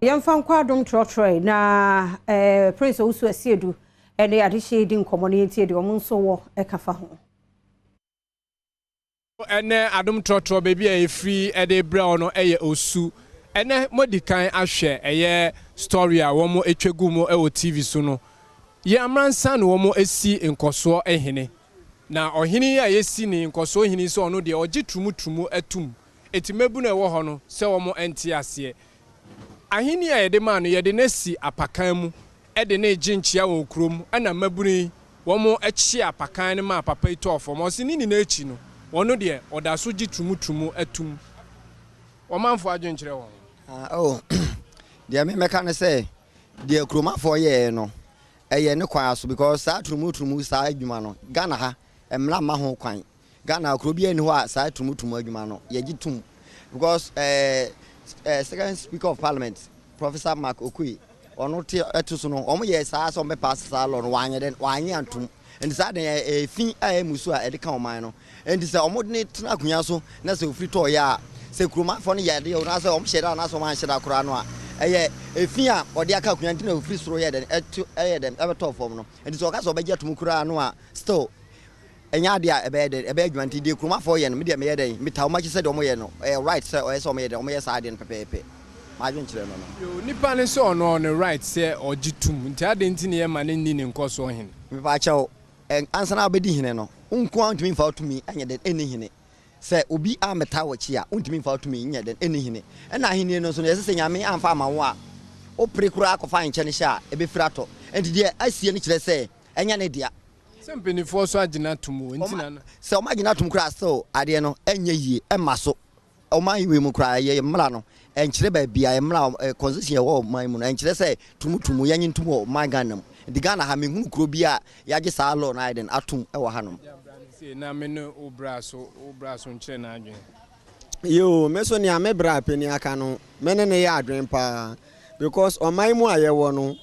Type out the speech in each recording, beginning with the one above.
Yɛmfa nkɔ Adom Trɔtrɔe na eh, Prince Owusu Asiedu ne adehyeɛ di nkɔmmɔ no yɛntie deɛ wɔn nso wɔ ɛka fa ho. Ɛnɛ Adom Trɔtrɔ baabi a yɛfiri de rebrɛ wo no yɛ Osu. Ɛnɛ moadi kan ahwɛ ɛyɛ story a wɔn atwa gu mu wɔ TV so no. Yɛn amansan na wɔn asi nkɔsoɔ hene. Na ɔhene yi a yɛasi ne nkɔsoɔ hene yi sɛ ɔno deɛ ɔgye trumutromu atum. Enti mmabunu a ɛwɔ hɔ no sɛ wɔn nte aseɛ. Ahenni a yɛde maa no, yɛde no asi apakan mu de no regye nkyea wɔ kurom, ɛna mmabunu yi, wɔkyee apakan no maa papa yi tɔɔ fam. Ɔse ne nyinaa akyi no, ɔno deɛ, ɔda so gye trumutromu atum. Ɔmanfoɔ adwene kyerɛ wɔn. Ah, oh, deɛ me mɛka ne sɛ, deɛ kuromafoɔ yɛɛ no, ɛyɛ ne kwan so because saa turumuturumu saa adwuma no, Ghana ha, mmara mma ho kwan. Ghana kuro biara nni hɔ a saa tumutumu adwuma no yɛgye tom because eh, eh, second speaker of parliament Professor Mark Okoye ɔno te ɛto so no wɔn yɛ saa sɛ wɔn bɛ pass saa law no wɔanyɛ dɛ wɔanye antom nti saa den ɛyɛ fi a ɛyɛ musu a ɛde ka ɔman no nti sɛ wɔn de ne tena akonnwa so na sɛ ofiri tɔɔ yɛ a sɛ kuromanfoɔ no yɛ adeɛ o na sɛ wɔn hyɛ da anaasɛ wɔn anhyɛ da koraa no a ɛyɛ efi a ɔde aka akonnwa nti na ofiri soro yɛ dɛn ɛto ɛyɛ dɛn ɛbɛtɔɔ fam no nti sɛ ɔka sɛ ɔbɛgye atom koraa no a still Ɛnyɛ adeɛ a ɛbɛyɛ dɛn, ɛbɛyɛ adwuma nti deɛ kuromafoɔ yɛ no me deɛ meyɛ dɛn, metaa wɔn akyi sɛ deɛ wɔyɛ no ɛyɛ right sɛ ɔyɛ sɛ wɔyɛ dɛn, wɔyɛ saa adeɛ no pɛpɛɛpɛ. M'adwene kyerɛ no no. Yoo nipa no sɛ ɔno ɔwɔ ne right sɛ ɔgye tum nti adɛn nti na yɛma no nni ne nkɔsoɔ hene. Mepaakyɛw, ansa na wobɛdi hene no, wo nko ara wontumi mfa wo tumi nyɛ dɛn nni hene. Sɛ obi ammɛtaa w'akyi a, wontumi mfa wo tumi nyɛ dɛn nni hene. Ɛna ahennie no nso no, yɛse sɛ Nyame amfa amma wo a, wopere koraa kɔfa nkyɛ no hyɛ a, ɛbɛfiri atɔ. Nti deɛ asie no kyerɛ sɛ ɛnyɛ ne dea. Sɛ mpaninfoɔ nso agye no atom o, nti na na. Sɛ wɔn agye no atom koraa still adeɛ no ɛnyɛ yie, ɛmma so. Ɔman wei mu koraa yɛ mmra no ɛnkyerɛ baabi a mmra constitution ɛwɔ ɔman mu no ɛnkyerɛ sɛ tumu tumu yɛnye ntum wɔ ɔman Ghana mu. Nti Ghana ha menhunu kuro bi a yɛagye saa law no ayɛ den atom ɛwɔ hanom. Na me ne wo bra so, wo bra so nkyerɛ n'adwene. Yoo, me so nea me bra panin aka no, me ne no yɛ adwene paa because ɔman mu a yɛwɔ no,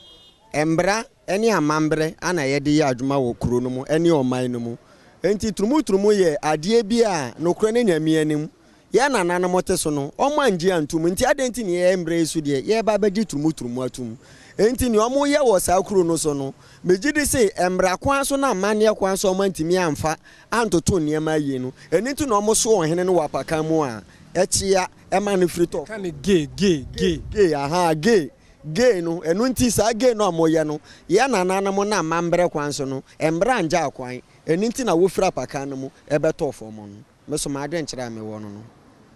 mmra ne amammerɛ na yɛde yɛ adwuma wɔ kuro no mu ne ɔman no mu. Enti turumuturumu yɛ adeɛ bi a nokorɛ ne Nyame anim, yɛn nananom te so no, wɔn angye antum. Nti adɛn nti na yɛn mmerɛ yi so deɛ yɛreba abɛgye turumuturumu atum? Enti nea wɔyɛ wɔ saa kuro no so no, megye di se mmara kwan so ne amanneɛ kwan so a wɔantumi amfa antoto nneɛma yie no, ɛno nti na wɔso ɔhene no wɔ apakan mu a ɛkyea ma no firi tɔ Ka no gay, gay, gay. Gay, ahaa, gay. Gay no, ɛno nti saa gay no a moyɛ no, yɛn nananom no amammerɛ kwan so no, mmara angyaa kwan, ɛno nti na wofiri apakan no mu bɛtɔɔ fam no. Me nso m'adwenkyerɛ a mewɔ no no.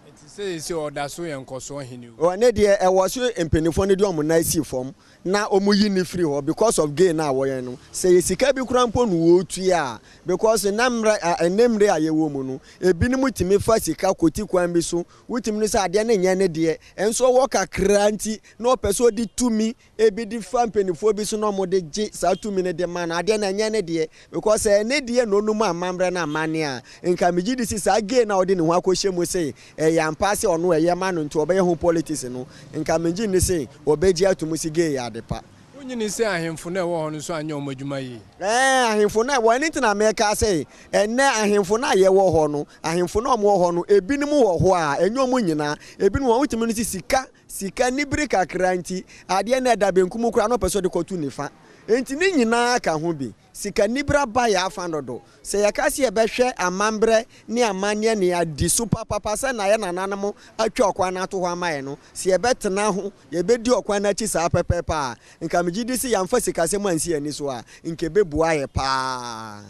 Nti seesei ɔda so yɛ nkɔsoɔ hene o. Ɛnɛ deɛ ɛwɔ so mpaninfoɔ no de wɔn nan si fam na wɔn yi no firi hɔ because of gay no a wɔyɛ no. Sɛ yɛ sika bi koraa mpo na wɔtua a because nnɛ mmerɛ ɛnɛ mmerɛ a yɛwɔ mu no ebinom tumi fa sika kɔti kwan bi so wotumi no sɛ adeɛ no nyɛ ne deɛ nso ɔwɔ kakra nti na ɔpɛ sɛ ɔde tumi bi de fa mpanimfoɔ bi so na wɔde gye saa tumi no de ma no, adeɛ no ɛnyɛ ne deɛ because sɛ ɛyɛ ne deɛ na ɔnum amammerɛ no amanneɛ a, nka megye di sɛ saa gay no a ɔde ne ho akɔhyɛ mu se ɛyɛ ampa sɛ ɔno ɛyɛ ma no nti ɔbɛyɛ ho politics no, nka megye nni se ɔbɛgye ato mu se gay yɛ ade pa. Wonnye nni sɛ ahemfo no a ɛwɔ hɔ no nso anyɛ wɔn adwuma yie? Ɛɛ, ahemfo no a ɛwɔ hɔ, ɛno nti na meka sɛ ɛnnɛ ahemfo no a yɛwɔ hɔ no, ahemfo no a wɔwɔ hɔ no, ebinom wɔ hɔ a, ɛnyɛ wɔn nyinaa, ebinom wɔ hɔ a wotumi no sɛ sika, sika anibere kakra nti, adeɛ no ɛda benkum koraa na ɔpɛ sɛ ɔde kɔto nifa. Enti ne nyinaa ka ho bi. Sika anibere aba yɛn afa dodo. Sɛ yɛka sɛ yɛbɛhwɛ amammerɛ ne amanneɛ ne adi so papapa sɛnea yɛn nananom atwa ɔkwan no ato hɔ ama yɛn no, sɛ yɛbɛtena ho, yɛbɛdi ɔkwan no akyi saa pɛpɛɛpɛ a, nka megye di sɛ yɛamfa sikasɛm ansi yɛn ani so a, nka ɛbɛbua yɛn paa.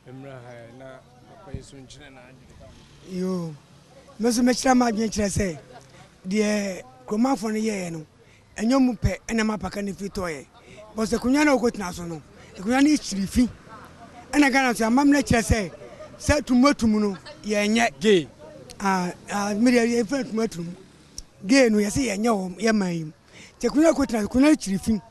Mmra ha ɛ na papa yi nso nkyerɛ n'adwene. Yoo, me nso mɛkyerɛ m'adwene kyerɛ sɛ deɛ kuromanfoɔ no yɛeɛ no, ɛnyɛ ɔmo pɛ ɛna ɛma apaka no firi tɔeɛ. Because akonnwa no a wɔkɔtena so no, akonnwa no kyiri fi. Ɛna Ghana nso amammerɛ kyerɛ sɛ sɛ tumu atumu no yɛnyɛ. Gay. Ah, ah, me deɛ yɛfrɛ no tumu atumu. Gay no yɛsɛ yɛnyɛ wɔ yɛ man yi mu. Nti akonnwa no kɔtena so, akonnwa no kyiri fi.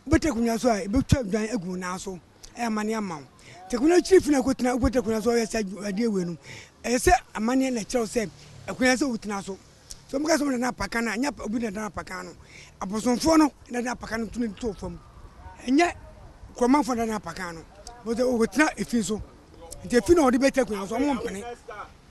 Wobɛtena akonnwa so a, ɛbɛtwa dwan agu wo nan so. Ɛyɛ amanneɛ ama wo. Nti akonnwa no kyiri fi na wokɔtena wokɔtena akonnwa so ɔyɛ sɛ adeɛ wei no, ɛyɛ sɛ amanneɛ na ɛkyerɛ wo sɛ akonnwa sɛ wotena so. Sɛ wɔka sɛ wɔnana apakan a, ɛnyɛ obi na ɛdana apakan no. Abosomfoɔ no na ɛdana apakan no tumi too fam. Ɛnyɛ kurɔmanfoɔ na ɛdana apakan no. Wɔsɛ wɔtena efi so. Nti efi na wɔde bɛtena akonnwa so, wɔn mpene.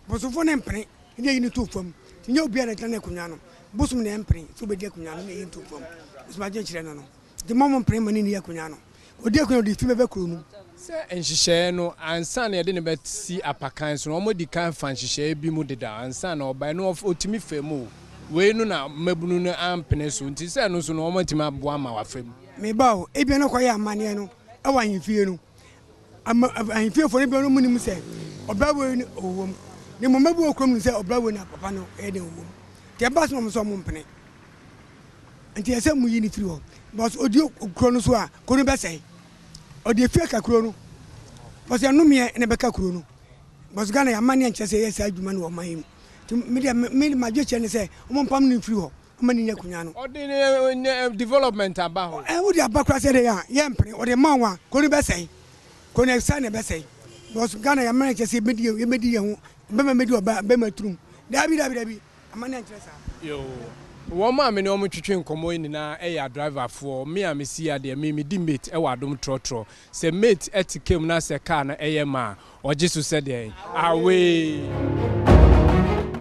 Abosomfoɔ no mpene, ɛna eyi no too fam. Nti nyɛ obiara na ɛtena n'akonnwa no. Bosom na ɛmpene sɛ obɛdi akonnwa no na ɛyi nto fam. Nso m'adwenkyerɛ no no. Nti mma wɔmpene mma no nni akonnwa no. Ɔdi akonnwa no ɔde fi bɛba kuro no mu. Sɛ nhyehyɛeɛ no, ansa na yɛde no bɛsi apakan so no, wɔadi kan fa nhyehyɛeɛ bi mu dedaw ansa na ɔba. Ɛno ɔtumi fa mu o. Wei no na mmabunu no ampene so, nti sɛ ɛno nso no wɔatumi aboa ama wafa mu. Me ba o, ebia na ɔkɔyɛ amanneɛ no wɔ ahemfie no. Ama ahemfiefoɔ no ebia na wɔnnim sɛ ɔbra wei na ɔwɔ mu. Na mmom mmabunu wɔ kurom nim sɛ ɔbra wei na papa no yɛ dɛn ɔwɔ mu. Nti ɛbaa so na wɔn nso wɔmpene. Nti ɛsɛ sɛ moyi no firi hɔ. Because ɔdi kuro no so a, kuro no bɛsɛe. Ɔde efie ka kuro no. Because ɛnomeɛ na ɛbɛka kuro no. Because Ghana yɛ amanneɛ nkyerɛ sɛ yɛyɛ saa adwuma no wɔ ɔman yi mu. Nti me deɛ me m'adwekyerɛ ne sɛ wɔmpam no mfiri hɔ mma no nnya akonnwa no. Ɔde ne development aba hɔ. Ɛ wode aba koraa sɛ dɛn a yɛmpene. Ɔde ma wo a kuro no bɛsɛe. Kuro no ɛsɛe na ɛbɛsɛe. Because Ghana yɛ amanneɛ nkyerɛ sɛ yɛbɛdi yɛbɛdi yɛn ho. Bɛma bɛdi ɔbaa bɛma turum. Daabi daabi daabi. Amanneɛ nkyerɛ saa. Yoo. Wɔn a me ne wɔn twetwe nkɔmmɔ yi nyinaa yɛ adriverfoɔ. Me a mesi ha deɛ, me medi mate wɔ Adom trɔtrɔ. Sɛ mate te car mu na sɛ car no yɛ ma a, ɔgye so sɛ deɛn? Away!